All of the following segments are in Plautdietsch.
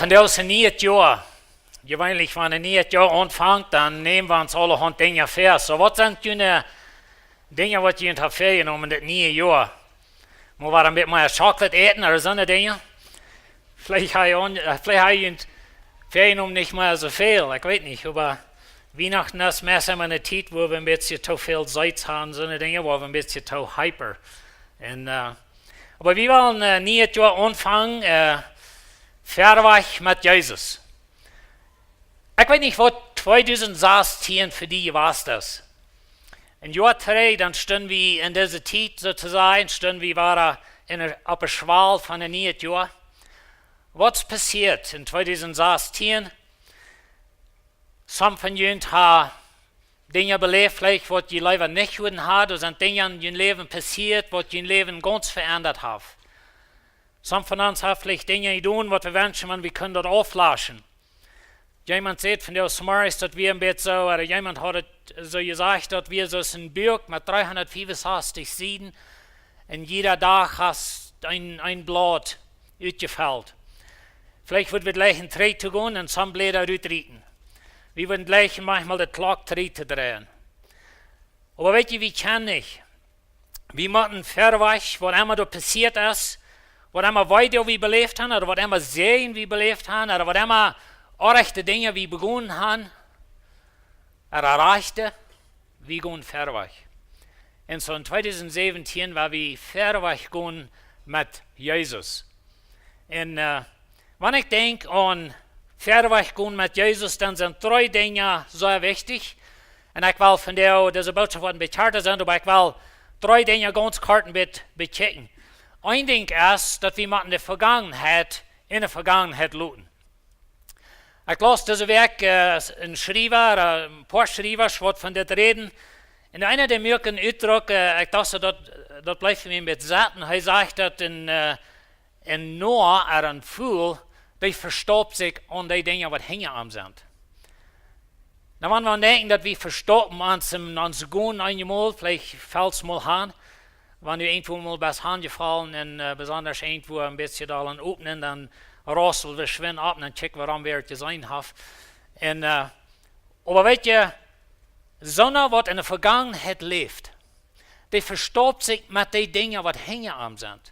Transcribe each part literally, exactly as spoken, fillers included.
Vondoag es een nieet Joa. Jeweenlich, wan een nieet Joa aunfangt, dan nämen wie ons aulahaunt Dinja väa. Soo, waut sent june Dinja, waut jie haft väajenomen dit nieet Joa? Mott wie een bät mea Schokolad äten ooda soone Dinja? Veleicht ha jie aun-, äh, veleicht ha jie väajenomen nich mea soo väl, ekj weet nich, oba Wienachten es meist emma eene Tiet, wua wie een bät too väl Seets haben, soone Dinja, wua wie een bät too hyper. Un, äh, oba wie wellen, äh, nieet Joa aunfangen, äh, verwoat met Jesus. Ekj weet nich, waut tweedusent sastieen fa die jewast es. Een Joa trigj, dan stunden wie en dise Tiet, soo to sajen, stunden wie wada en de, oppe Schwal von een nieet Joa. Waut es passieet en tweedusent sastieen? Some von junt haben Dinja beläft, veleicht waut jie leewa nich wudden haben, doa sent Dinja en jun Läwen passieet, waut jun Läwen gaunz veendat haben. Some von ons haben veleicht Dinja jedonen, waut wie wenschen, wan wie kunnen daut auflaschen. Jemaunt säd vondoag zemorjes, daut wie een bät soo, ooda jemaunt haud et soo jesajcht, daut wie soo aus een Buak met dreehundatfiefensastich Sieden un jieda Dach haft een, een Blaut utjefelt. Veleicht wudd wie jlikj een Tree to gonen un some Bläda rutrieten. Wie wudden jlikj maunchmol de Klock trigj to dreien. Oba weet jie, wie kjennen nich. Wie motten verwoat, waut emma doa passieet es, waut emma Leet wie beläft haben, ooda waut emma Säajen wie beläft haben, ooda waut emma orrajchte Dinja wie begonen haben, ooda rajchte, wie gonen verwoat. Un soo en tweedusent säwentieen woa wie verwoat gonen met Jesus. Un, äh, wan ekj denkj aun verwoat gonen met Jesus, dan sent dree Dinja sea wichtich. Un ekj well vondoag, dise Bootschoft woat een bät kjarta sennen, oba ekj well dree Dinja gaunz kort een bät bekjikjen. Een Dinkj es, daut wie motten de Vegangenheit en de Vegangenheit loten. Ekj laus dise Wäakj, äh, een Schriewa, äh, een poa Schriewasch, waut von dit räden. Un eena, dee muak een Utdruck, äh, ekj docht soo, daut, daut blift fa mie een bät sitten. Hee sajcht, daut een, äh, een Noa ooda een Ful, dee vestaupt sikj aun dee Dinja, waut hinja am sent. Nu, wan wie denkjen, daut wie vestaupen ons en ons Gonen eenjemol, veleicht felt et mol aun, wan du irjentwua mol best aunjefollen un, äh, besonda irjentwua een bät doll aun opnen, dan rausel wie schwind opp un dan check wie, wuarom wie et jeseenen haben. Un, äh, oba weet jie, soona, waut en de Vegangenheit läft, dee vestaupt sikj met dee Dinja, waut hinja am sent.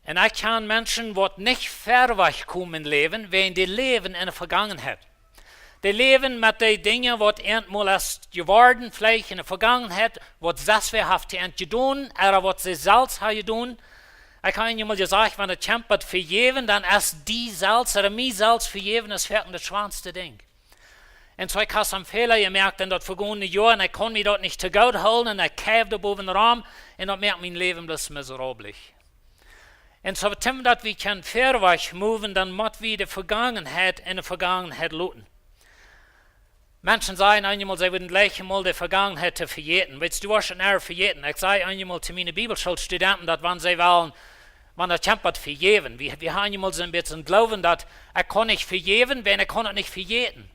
Un ekj kjan Menschen, waut nich verwoat komen em Läwen, wiels dee läwen en de Vegangenheit. Dee läwen met dee Dinja, waut eemol es jeworden, veleicht en de Vegangenheit, waut selfst wäa haft to an jedonen, ooda waut see selfst haben jedonen. Ekj hab eenjemol jesajcht, wan et kjemt bie vejäwen, dan es die selfst, ooda mie selfst vejäwen, es werkjlich daut schwoaste Dinkj. Un soo, ekj hab soon Fäla jemoakt en daut vegonne Joa, un ekj kunn mie daut nich to goot hoolen, un ekj kjeip doa bowen rom, un daut moakt mien Läwen bloos miserabel. Un soo, toom daut wie kjennen verwoat moven, dan mott wie de Vegangenheit en de Vegangenheit loten. Menschen sajen eenjemol, see wudden jlikj mol de Vegangenheit to vejäten. Weetst, du woascht et nie vejäten. Ekj säd eenjemol to miene Bibelschoolstudenten, daut wan see wellen, wan daut kjemt bie vejäwen, wie, wie haben eenjemol soon bät een Gloowen, daut ekj kaun nich vejäwen, wan ekj kaun et nich vejäten.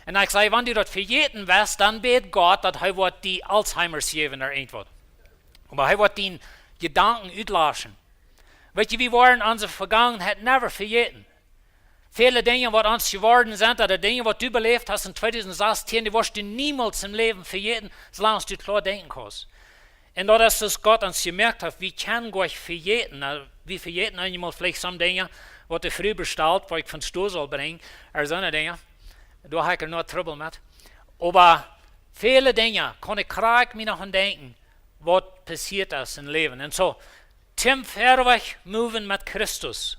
Un ekj säd, wan du daut vejäten wurscht, dan bäd Gott, daut hee woat die Alzheimer's jäwen ooda irjentwaut. Oba hee woat diene Jedanken utlaschen. Weetst du, wie woaren onse Vegangenheit nie vejäten. Väle Dinja, waut ons jeworden sent, ooda Dinja, waut du beläft hast en tweedusent sastieen, dee woascht du niemols em Läwen vejäten, soo lang aus du kloa denkjen kaust. Un daut es, soo aus Gott ons jemoakt haft, wie kjennen nich vejäten. Nu, wie vejäten eenjemol veleicht soone Dinja, waut de Fru bestalt, waut ekj von Stua saul brinjen, ooda soone Dinja. Doa hab ekj noch Trubbel met. Oba väle Dinja kaun ekj krakjt mie noch aun denkjen, waut passieet es em Läwen. Un soo, toom verwoat moven met Christus,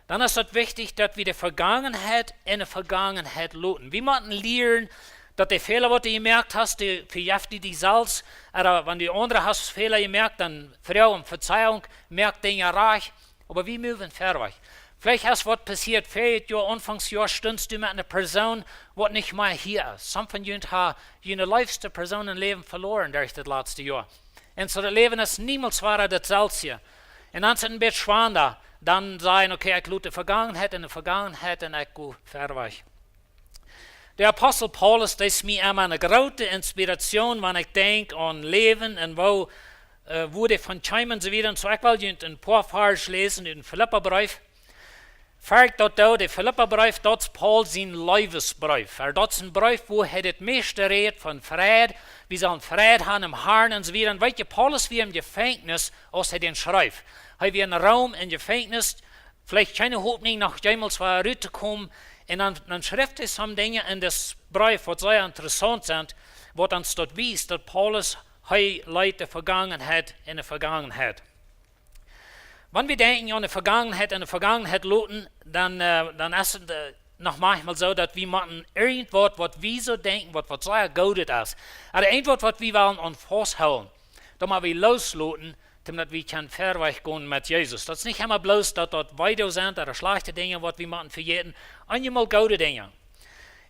dan es daut wichtich, daut wie de Vegangenheit en de Vegangenheit loten. Wie motten lieren, daut de Fäla, waut du jemoakt hast, dee vejeft die die selfst. Ooda wan du aundre hast Fäla jemoakt, dan froag om Vejäwunk, moak Dinja rajcht. Oba wie moven verwoat. Veleicht es waut passieet, värjet Joa, Aunfank Joa, stundst du met eene Persoon, waut nich mea hia es. Soone von junt haben june leefste Persoon em Läwen veloaren derch daut latste Joa. Un soo, daut Läwen es niemols wada daut selwje. Un dan es et een bät schwoa, dan sajen, okay, ekj lot de Vegangenheit en de Vegangenheit un ekj go verwoat. De Apostel Paulus, dee es mie emma eene groote Inspiration, wan ekj denkj aun Läwen un woo, äh, woo dee von kjeem un soo wieda. Un soo, ekj well junt een poa Varsch läsen ut dän Filippabreef. Verkj daut doa, de Filippabreef, daut es Paul sien Leewesbreef. Oba daut es een Breef, wua hee daut mieeschte rät von Fräd, wie sellen Fräd haben em Harn un soo wieda. Un weet jie, Paulus wia em Jefenkjnis, aus hee dän schreef. Hee wia en Rom em Jefenkjnis, veleicht kjeene Hopninj, noch jemols wada rut to komen. Un dan, dan schrift hee some Dinja en dän Breef, waut sea interessaunt sent, waut ons daut wiest, daut Paulus, hee leet de Vegangenheit en de Vegangenheit. Wan wie denkjen aun de Vegangenheit en de Vegangenheit loten, dan, äh, dan es et, äh, noch maunchmol soo, daut wie motten irjentwaut, waut wie soo denkjen, waut, waut sea goodet es, oda irjentwaut, waut wie wellen aun fausthoolen, daut mott wie loosloten, daut wie kjennen verwoats gonen met Jesus. Daut es nich emma bloos, daut daut wada sent, oda schlajchte Dinja, waut wie motten vejäten, eenjemol goode Dinja.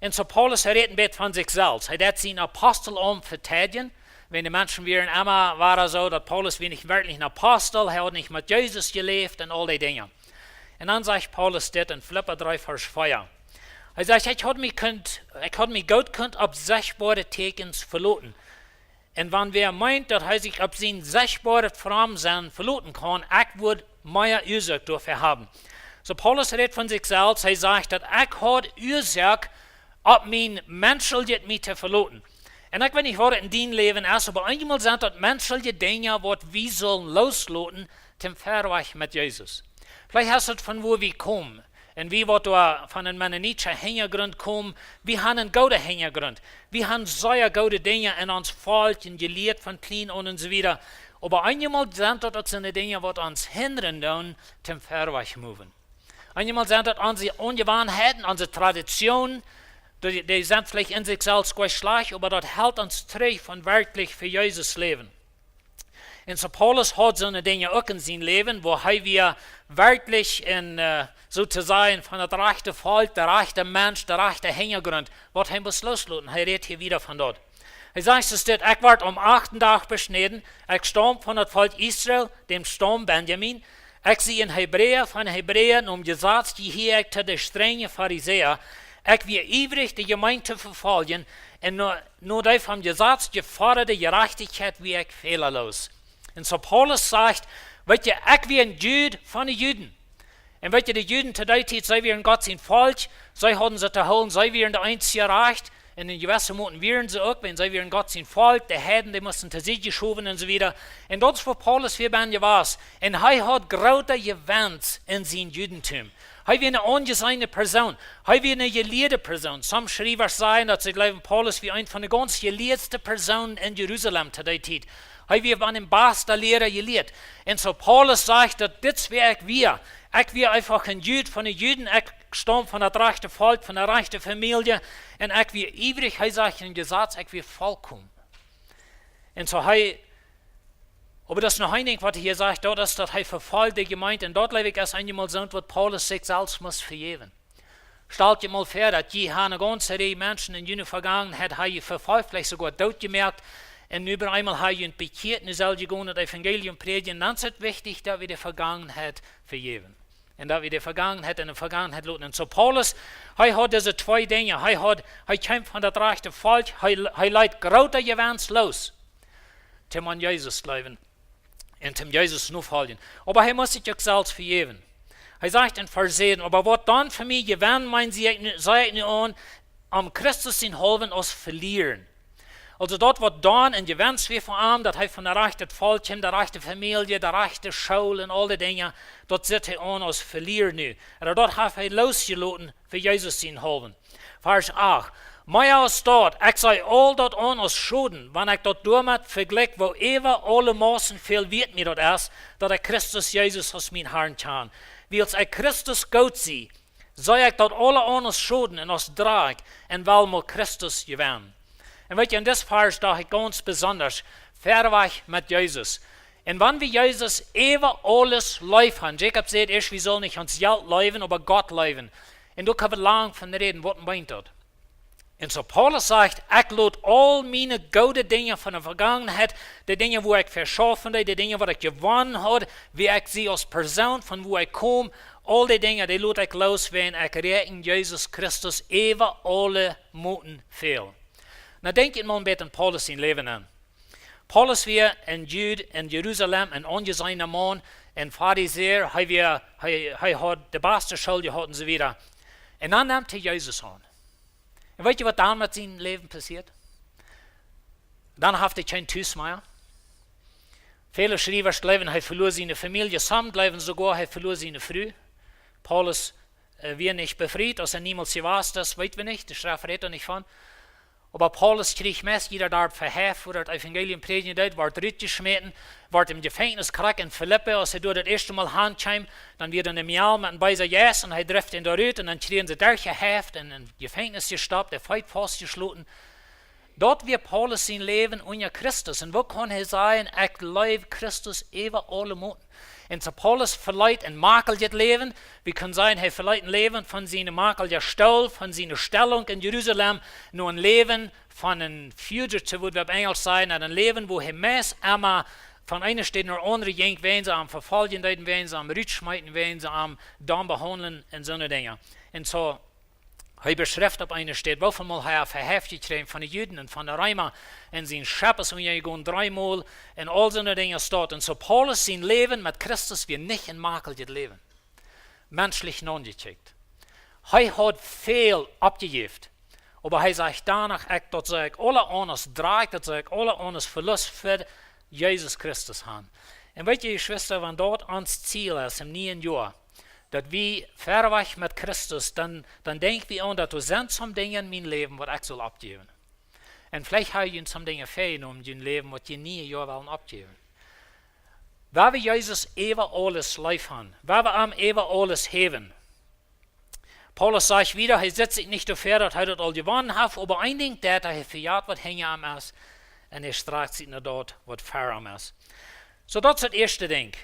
Un soo Paulus, hee rät een bät von sikj selfst. Hee deed sienen Apostelaumt veteidjen. Wan de Menschen wieren emma, wia daut soo, daut Paulus wia nich werkjlich een Apostel, hee haud nich met Jesus jeläft un aul dee Dinja. Un dan sajcht Paulus dit en Filippa dree, Varsch vea. Hee sajcht: "Ekj haud mie kunt, ekj haud mie goot kunt opp sichtboare Tieekjens veloten." Un wan wäa meent, daut hee sikj opp sien sichtboaret Frommsennen veloten kaun, ekj wudd mea Uasoak doafäa haben. Soo Paulus rät von sikj selfst, hee sajcht, daut ekj haud Uasoak, opp mien Menscheljet mie to veloten. Un ekj weet nich, waut et en dien Läwen es, oba eenjemol sent daut menschelje Dinja, waut wie sellen loosloten, toom verwoats met Jesus. Veleicht es et von wua wie komen. Un wie, waut doa von een mennonitischa Hinjagrunt komen, wie haben een gooden Hinjagrunt. Wie haben sea goode Dinja en ons Volkj un jelieet von kjlien aun un soo wieda. Oba eenjemol sent daut uk soone Dinja, waut ons hindren doonen, toom verwoats moven. Eenjemol sent daut onse Aunjewanheiten, onse Traditionen, dee, dee sent veleicht en sikj selfst goanich schlajcht, oba daut helt ons trigj von werkjlich fa Jesus läwen. Un soo Paulus haud soone Dinja uk en sien Läwen, wua hee wia werkjlich een, äh, soo to sajen, von daut rajchte Volkj, de rajchte Mensch, de rajchte Hinjagrunt, waut hee must loosloten. Hee rät hia wada von daut. Hee sajcht soo dit: "Ekj wort aum achten Dach beschnäden, ekj staum von daut Volkj Israel, däm Staum Benjamin. Ekj sie een Hebräa von Hebräa, nom Jesaz jehieed ekj to de strenje Farisäa. Ekj wia iewrich, de Jemeent to vefoljen, un no, no de vom Jesaz jefodade Jerajchtichkjeit wia ekj fälaloos." Un soo Paulus sajcht: "Weet jie, ekj wia een Jud von de Juden." Un weet jie, de Juden to dee Tiet, see wieren Gott sien Volkj, see hauden sikj to hoolen, see wieren de eensje rajcht. Un en jewesse Moten wieren see uk, wiels see wieren Gott sien Volkj, de Heiden, dee musten to Sied jeschowen un soo wieda. Un daut es, wua Paulus wia bie jewast. Un hee haud groote Jewenst en sien Judentum. Hee wia eene aunjeseene Persoon. Hee wia eene jelieede Persoon. Some Schriefers sajen, daut see jleewen, Paulus wia eent von de gaunz jelieedste Persoonen en Jerusalem to dee Tiet. Hee wia von dän basten Liera jelieet. Un soo Paulus sajcht, daut dit wia ekj wia. Ekj wia eefach een Jud von de Juden, ekj staum von daut rajchte Volkj, von de rajchte Famielje. Un ekj wia iewrich, hee sajcht, em Jesaz, ekj wia volkomen. Un soo hee, oba daut es noch een Dinkj, waut hee hia sajcht, daut es, daut hee vefoljt de Jemeent. Un daut, jleew ekj, es eenjemol soont, waut Paulus sikj selfst must vejäwen. Stalt jie mol väa, daut jie haben eene gaunze Rieej Menschen en june Vegangenheit, hab jie vefolcht, veleicht soogoa dootjemoakt. Un nu opp eemol hab jie junt bekjieet, nu sell jie gonen daut Evangelium prädjen. Dan es et wichtich, daut wie de Vegangenheit vejäwen. Un daut wie de Vegangenheit en de Vegangenheit loten. Un soo Paulus, hee haud dise twee Dinja. Hee haud, hee kjeem von daut rajchte Volkj, hee, hee leet groote Jewenst loos, toom aun Jesus jleewen un toom Jesus nofoljen. Oba hee must sikj uk selfst vejäwen. Hee sajcht en Varsch säwen: "Oba waut dan fa mie Jewenn meent, see ekj nu, see ekj nu aun, om Christus sien haulwen aus Velieren." Aulsoo daut, waut dan een Jewenst wia fa am, daut hee von daut rajchte Volkj kjeem, de rajchte Famielje, de rajchte School un aul dee Dinja, daut sitt hee aun aus Velieren nu. Oba daut haft hee loosjeloten fa Jesus sien haulwen. Varsch acht: "Mea aus daut, ekj see aul daut aun aus Schoden, wan ekj daut doamet vejlikj, woo äwa aule Maussen väl wieet mie daut es, daut ekj Christus Jesus aus mienen Harn kjan. Wiels ekj Christus goot see, see ekj daut aule aun aus Schoden un aus Drakj un well mau Christus jewennen." Un weet jie, en dit Varsch docht ekj gaunz besonda, verwoats met Jesus. Un wan wie Jesus äwa aules leef haben, Jakob sajcht ieescht, wie sellen nich ons Jelt leewen, oba Gott leewen. Un doa kjenn wie lang von räden, waut meent daut? Un soo Paulus sajcht: "Ekj lot aul miene goode Dinja von de Vegangenheit, de Dinja, wua ekj fa schaufen deed, de Dinja, waut ekj jewonnen haud, woo ekj sie aus Persoon, von wua ekj kom, aul dee Dinja, dee lot ekj loos, wan ekj räakjen Jesus Christus äwa aule Moten väl." Nu denkj jie mol een bät aun Paulus sien Läwen aun. Paulus wia een Jud en Jerusalem, een aunjeseena Maun, een Farisäa, hee wia, hee, hee haud de baste School jehaut un soo wieda. Un dan nemt hee Jesus aun. Un weet jie, waut dan met sien Läwen passieet? Dan haft hee kjeen Tus mea. Väle Schriewers jleewen, hee veloa siene Famielje. Some jleewen soogoa, hee veloa siene Fru. Paulus, äh, wia nich befriet, aus hee niemols jewast es, weet wie nich. De Schreft rät doa nich von. Oba Paulus kjrieech meist jieda Darp veheft, wua hee daut Evangelium prädjen deed, wort rutjeschmäten, wort em Jefenkjnis, krakjt en Filippi, aus hee doa daut ieeschte Mol han kjeem, dan wia doa een Mejal met een beesa Jeist un hee drift dän doa rut un dan kjrieejen see derchjeheft un em Jefenkjnis jestoppt, de Feet faustjeschloten. Daut wia Paulus sien Läwen unja Christus. Un woo kaun hee sajen, ekj leew Christus äwa aule Moten? Un soo Paulus veleet een makeljet Läwen. Wie kjennen sajen, hee veleet een Läwen von siene makelje Stool, von siene Stellunk en Jerusalem, no een Läwen von een fugitive, woo wie opp Enjlisch sajen, no een Läwen, wua hee meist emma von eene Staut no de aundre jinkj, wäajen see am vefoljen deeden, wäajen see am rutschmeeten, wäajen see am domm behaundeln un soone Dinja. Un soo, hee beschrift opp eene Staut, woo väl mol hee haft veheft jekjräajen von de Juden un von de Reema un sien Schepp es unjajegonen dreemol un aul soone Dinja steit. Un soo Paulus sien Läwen met Christus wia nich een makeljet Läwen. Menschlich naunjekjikjt. Hee haud väl oppjejäft. Oba hee sajcht doano, ekj, daut see ekj aule aundasch drajcht, daut see ekj aule aundasch Velust fa Jesus Christus han. Un weet jie, Jeschwista, wan daut ons Ziel es em nieen Joa, daut wie verwoat met Christus, dan, dan denkj wie aun, daut doa sent some Dinja en mien Läwen, waut ekj saul oppjäwen. Un veleicht ha jie some Dinja väajenomen en jun Läwen, waut jie nie Joa wellen oppjäwen. Wan wie Jesus äwa aules leef han, wan wie am äwa aules häwen. Paulus sajcht wieda, hee sitt sikj nich doafäa, daut hee daut aul jewonnen haft, oba een Dinkj deit hee, hee vejat, waut hinja am es, un hee strakjt sikj no daut, waut ver am es. Soo, daut es daut ieeschte Dinkj.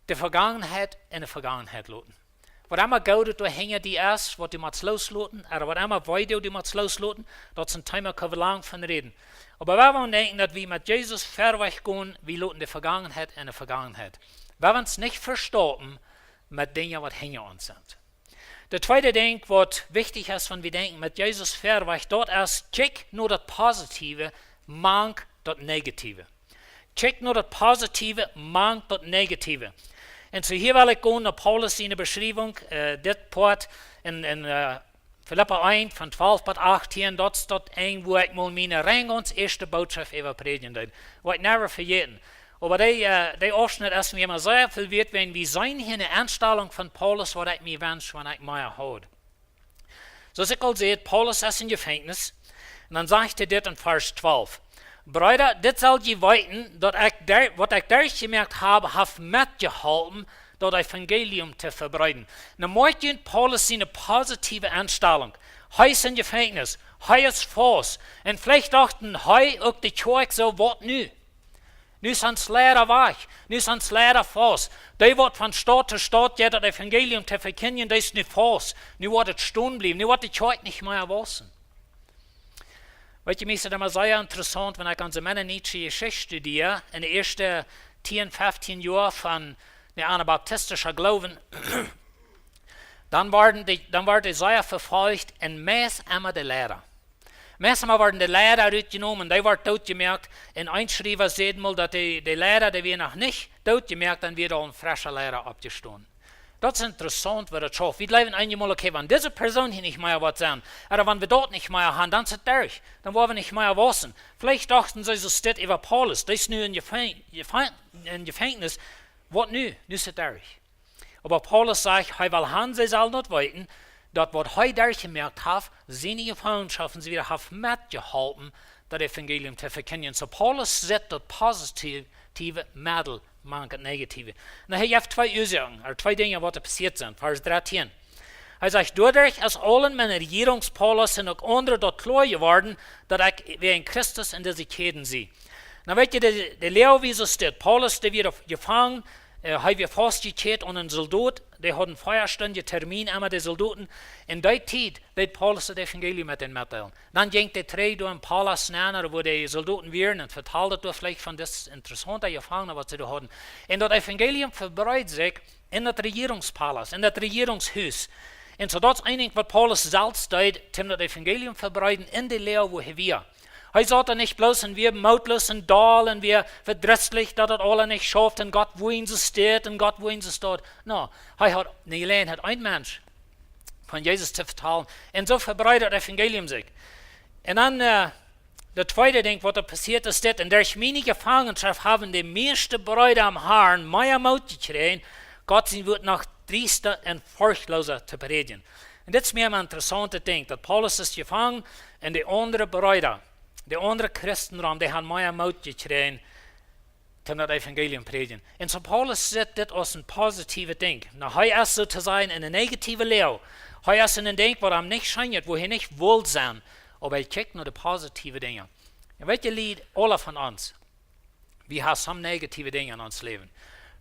De Vegangenheit enne Vegangenheit loten. Waut emma Goodet doa hinja die es, waut du motst loosloten, ooda waut emma Wee du motst loosloten, daut es een Thema, kjenn wie lang von räden. Oba wan wie denkjen, daut wie met Jesus verwoat gonen, wie loten de Vegangenheit enne Vegangenheit. Wan wie ons nich vestaupen met Dinja, waut hinja ons sent. Daut tweede Dinkj, waut wichtich es, wan wie denkjen met Jesus verwoat, daut es, kjikj no daut Positiewe, mank daut Negative. Kjikj no daut Positiewe, mank daut Negative. Un soo hia well ekj gonen no Paulus siene Beschriewunk, äh, dit Poat en, en, äh, Filippa eent von twalf bat achtieen, daut es daut Enj, wua ekj mol miene rein gaunz ieeschte Bootschoft äwa prädjen deed. Woa ekj never vejäten. Oba dee, äh, dee Aufschnitt es mie emma sea väl wieet, wan wie seenen hia eene Enstalunk von Paulus, waut ekj mie wensch, wan ekj mea haud. Soo aus ekj aul säd, Paulus es em Jefenkjnis. Un dan sajcht hee dit en Varsch twalf: Breeda, dit sell jie weeten, daut ekj der-, waut ekj derchjemoakt hab, haft metjeholpen, daut Evangelium to vebreeden. Nu moakj jie Paulus siene positiewe Enstalunk. Hee es em Jefenkjnis, hee es faust. Un veleicht dochten hee uk, de Kjoakj soo, waut nu? Nu es ons Leida wajch, nu es ons Leida faust. Dee waut von Staut to Staut jeit daut Evangelium to vekjindjen, dee es nu faust. Nu woat et stonen bliewen, nu woat de Kjoakj nich mea wausen. Weet jie, mie es daut emma sea interessaunt, wan ekj onse mennonitische Jeschicht studia, en de ieeschte tieen, feftieen Joa von de anabaptistische Gloowen, dan worden dee, dan worden dee sea vefolcht un meist emma de Leida. Meist emma worden de Leida rutjenomen, dee worden dootjemoakt. Un een Schriewa säd mol, daut de, de Leida, dee wia noch nich dootjemoakt, dan wia aul een frescha Leida oppjestonen. Daut es interessaunt, woo daut schauft. Wie jleewen eenjemol, okay, wan dise Persoon hia nich mea woat sennen, ooda wan wie daut nich mea han, dan es et derch. Dan woa wie nich mea wausen. Veleicht dochten see soo dit äwa Paulus, dee es nu em Jefenkj-, Jefenkj-, em Jefenkjnis. Waut nu? Nu es et derch. Oba Paulus sajcht, hee well han, see sellen daut weeten, daut waut hee derchjemoakt haft, siene Jefangenschaften, soo wieda, haft metjeholpen, daut Evangelium to vekjindjen. Soo Paulus sitt daut positiewe Meddel mank daut negative. Nu, hee jeft twee Uasoaken, ooda twee Dinja, waut doa passieet sent. Varsch dartieen. Hee sajcht: Doaderch es aulen mienen Rejierungspaulaust un uk aundre daut kloa jeworden, daut ekj wäajen Christus en dise Kjäden sie. Nu weet jie, de, de Loag wia soo dit. Paulus, dee wia jefangen, äh, hee wia faustjekjäden aun een Soldot, dee hauden een vea Stund Termin emma, de Soldoten. En dee Tiet deed Paulus daut Evangelium met an metdeelen. Dan jinkj dee trigj doa em Paulaust nenn, wua de Soldoten wieren, un vetald doa veleicht von dis interessaunte Jefangene, waut see doa hauden. Un daut Evangelium vebreed sikj en daut Rejierungspaulaust, en daut Rejierungshus. Un soo daut es een Dinkj, waut Paulus selfst deed, om daut Evangelium vebreeden en de Loag, wua hee wia. Hee saut doa nich bloos un wia mootloos un doll un wia vedrisslich, daut daut aules nich schauft un Gott, wua es dit un Gott, wua es daut. No, hee haud ne Jeläajenheit, een Mensch von Jesus to vetalen. Un soo vebreet daut Evangelium sikj. Un dan, äh, daut tweede Dinkj, waut doa passieet, es dit: "Un derch miene Jefangenschoft haben de mieeschte Breeda em Harn mea Moot jekjräajen, Gott sien Wuat noch driesta un forchtloosa to prädjen." Un dit es mie een interessauntet Dinkj, daut Paulus es jefongen un de aundre Breeda, de aundre Christen rom, dee haben mea Moot jekjräajen, toom daut Evangelium prädjen. Un soo Paulus sitt dit aus een positiewet Dinkj. No, hee es soo to sajen en eene negative Loag. Hee es en een Dinkj, waut am nich schient, wua hee nich well sennen. Oba hee kjikjt no de positiewe Dinja. Un weet jie, Lied, aule von ons, wie haben some negative Dinja en ons Läwen.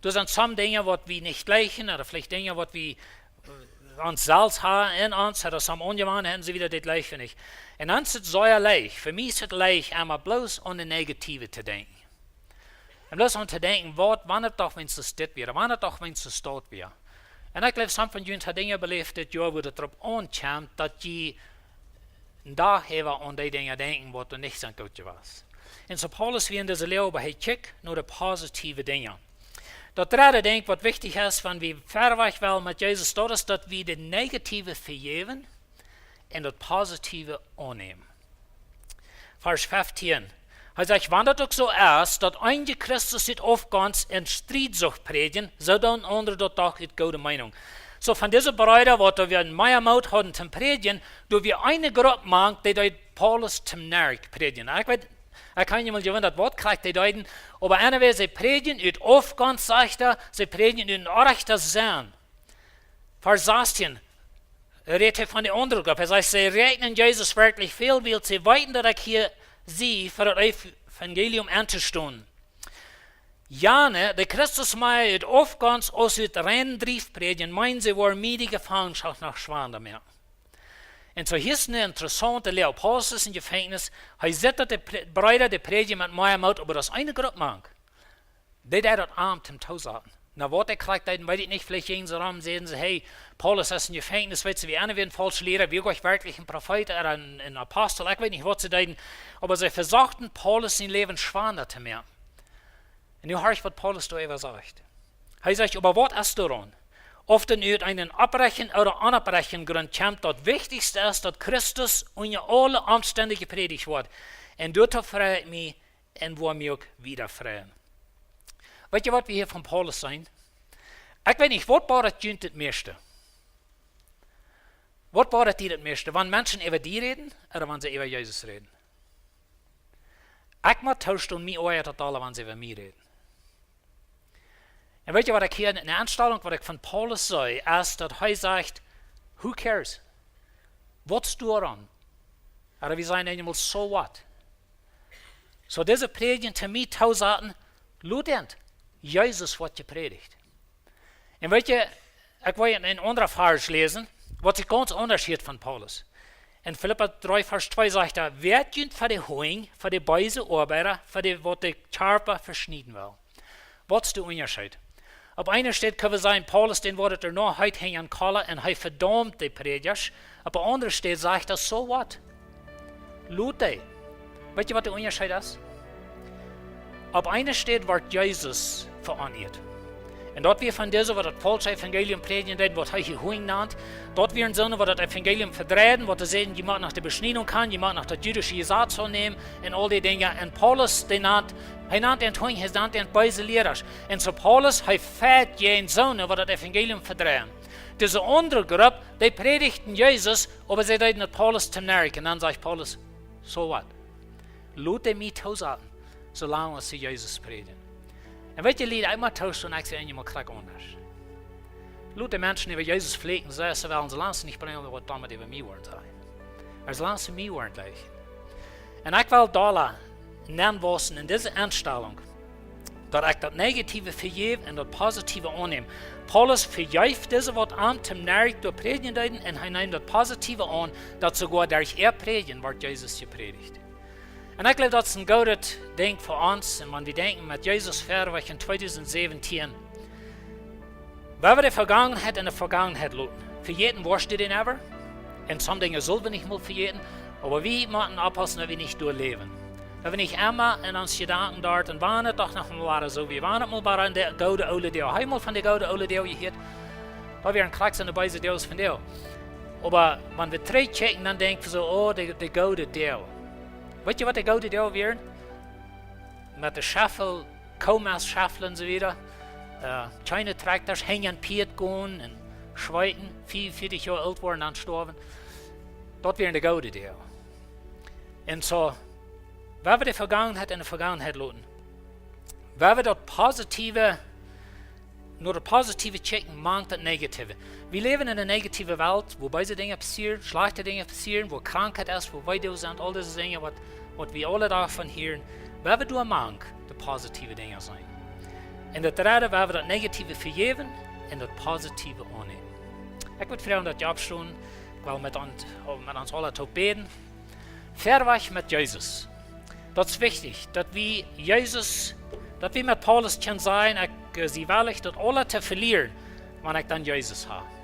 Doa sent some Dinja, waut wie nich jlikjen, ooda veleicht Dinja, waut wie, äh, ons selfst haben en ons, ooda some Onjewanheiten, soo wieda, daut jlikj wie nich. Un dan es et sea leicht, fa mie es et leicht, emma bloos aun de negative to denkjen. Un bloos aun to denkjen, waut, wan et doch weens dit wia, wan et doch weens daut wia. Un ekj jleew, some von junt haben Dinja beläft dit Joa, wua et doaropp aunkjemt, daut jie een Dach äwa aun dee Dinja denkjen, waut doa nich soo goot jewast. Un soo Paulus wia en dise Loag, oba hee kjikjt no de positiewe Dinja. Daut dredde Dinkj, waut wichtich es, wan wie wieda wellen met Jesus, daut es, daut wie daut negative vejäwen un daut positive aunnämen. Varsch feftieen. Hee sajcht: "Wan daut uk soo es, daut eenje Christus ut Aufgonst un Strietsucht prädjen, soo doonen aundre daut doch ut goode Meenunk." Soo von dise Breeda, waut doa wia mea Moot hauden toom prädjen, doa wia eene Grupp mank, dee deed Paulus toom Narrikj prädjen. Ekj weet, ekj hab mie mol jewundat, waut krakjt dee deeden, oba anyway, see prädjen ut Aufgonst, sajcht hee, see prädjen ut een orrajchtet Senn. Varsch sastieen rät hee von de aundre Grupp. Hee sajcht: "See räakjnen Jesus werkjlich väl, wiels see weeten, daut ekj hia sie, fa daut Evangelium entostonen. Jane, dee Christus mea ut Aufgonst aus ut reinen Drift prädjen, meenen, see woaren mie de Jefangenschoft noch schwanda moaken." Un soo hia es eene interessaunte Loag. Paulus es em Jefenkjnis. Hee sitt, daut de Pre-, Breeda, dee prädjen met mea Moot, oba doa es eene Grupp mank, dee deed daut am toom toosaten. No, waut dee krakjt deeden, weet ekj nich. Veleicht jinjen see rom, säden see: "Hey, Paulus es em Jefenkjnis, weetst du, wie eena wia een faulscha Liera, wia goanich werkjlich een Profeet ooda een, een Apostel, ekj weet nich, waut see deeden." Oba see vesochten, Paulus sien Läwen schwanda to moaken. Un nu horcht, waut Paulus doa äwa sajcht. Hee sajcht: "Oba waut es doaraun? Auf daut nu ut eenen opprechten ooda onopprechten Grunt kjemt, daut wichtichste es, daut Christus unja aule Omstend jeprädicht woat. Un doaräwa frei ekj mie un woa mie uk wieda freien." Weet jie, waut wie hia von Paulus seenen? Ekj weet nich, waut bodat junt daut mieeschte? Waut bodat die daut mieeschte? Wan Menschen äwa die räden ooda wan see äwa Jesus räden? Ekj mott toostonen, mie oajat daut aula, wan see äwa mie räden. Un weet jie, waut ekj hia, eene Enstalunk, waut ekj von Paulus see, es, daut hee sajcht: "Who cares? Waut es doaraun?" Ooda wie sajen eemol: "So what?" Soo dise Prädja toom mie toosaten, lot an, Jesus woat jeprädicht. Un weet jie, ekj well een, een aundra Varsch läsen, waut sikj gaunz aundasch hieet von Paulus. En Filippa dree, Varsch twee sajcht hee: "Weet junt fa de Hunj, fa de beese Oabeida, fa dee, waut de Kjarpa veschnieden well." Waut es de Unjascheet? Opp eene Städ kjenn wie sajen, Paulus, dän woat et doano heet hinjen Kolla un hee vedaumt de Prädja. Opp eene aundre Städ sajcht hee: "So what? Lot dee." Weet jie, waut de Unjascheet es? Opp eene Städ woat Jesus veoneat. Un daut wia von dise, waut daut faulsche Evangelium prädjen deeden, waut hee hia Hunj nant. Daut wieren soone, waut daut Evangelium vedreiden, waut dee säden: "Jie motten noch de Beschniedunk han, jie motten noch daut jüdische Jesaz aunnämen," un aul dee Dinja. Un Paulus, dee nant, hee nant an Hunj, hee nant an beese Liera. Un soo Paulus, hee fajcht jäajen soone, waut daut Evangelium vedreien. Dise aundre Grupp, dee prädichten Jesus, oba see deeden daut Paulus toom Narrikj. Un dan sajcht Paulus: "So what? Lot dee mie toosaten, soo lang aus see Jesus prädjen." Un weet jie, Lied, ekj mott toostonen, ekj sie eenjemol krakjt aundasch. Lot de Menschen äwa Jesus flieekjen, see, see wellen, soo lang aus see nich brinjen, waut doamet äwa mie woaren sajen. Oba soo lang aus see mie woaren jlikjen. Un ekj well doa nenn wausen en dise Enstalunk, daut ekj daut Negative vejäw un daut Positive aunnäm. Paulus vejeef dise, waut am toom Narrikj doa prädjen deeden, un hee neem daut Positive aun, daut soogoa derch äa Prädjen woat Jesus jeprädicht. Un ekj jleew, daut es een goodet Dinkj fa ons, un wan wie denkjen met Jesus wieda wajch en tweedusent säwentieen, wan wie de Vegangenheit enne Vegangenheit loten, vejäten woascht du dee never. Un some Dinja sell wie nich mol vejäten, oba wie motten oppaussen, daut wie nich doa läwen. Wan wie nich emma en ons Jedanken doa, un wan et doch noch mol wada soo wia, wan et mol wada en de goode oole Doag, hee mol von de goode oole Doag jehieet, daut wieren krakjt soone beese Doag aus vondoag. Oba wan wie trigj kjikjen, dan denkj wie soo: "Oh, de, de goode Doag." Weet jie, waut de goode Doag wieren? Met de Scheffel, Koomest schefflen un soo wieda. Äh, kjeene Trakjtasch, hinjen Pieet gonen un schweeten, vea un vieetich Joa oolt woaren, dan stoawen. Daut wieren de goode Doag. Un soo, wan wie de Vegangenheit en de Vegangenheit loten, wan wie daut Positiewe, no daut Positiewe kjikjen, mank daut Negative. Wie läwen en eene negative Welt, wua beese Dinja passieren, schlajchte Dinja passieren, wua Krankheit es, wua Weedoag sent, aul dise Dinja, waut, waut wie aule Doag von hieren. Wan wie doa mank de positiewe Dinja seenen. Un daut dredde, wan wie daut Negative vejäwen un daut Positiewe aunnämen. Ekj wudd froagen, daut jie oppstonen, ekj well met ons, met ons aula toop bäden. Verwoat met Jesus. Daut es wichtich, daut wie Jesus, daut wie met Paulus kjennen sajen: "Ekj, äh, sie wellich, daut aules to velieren, wan ekj dan Jesus hab."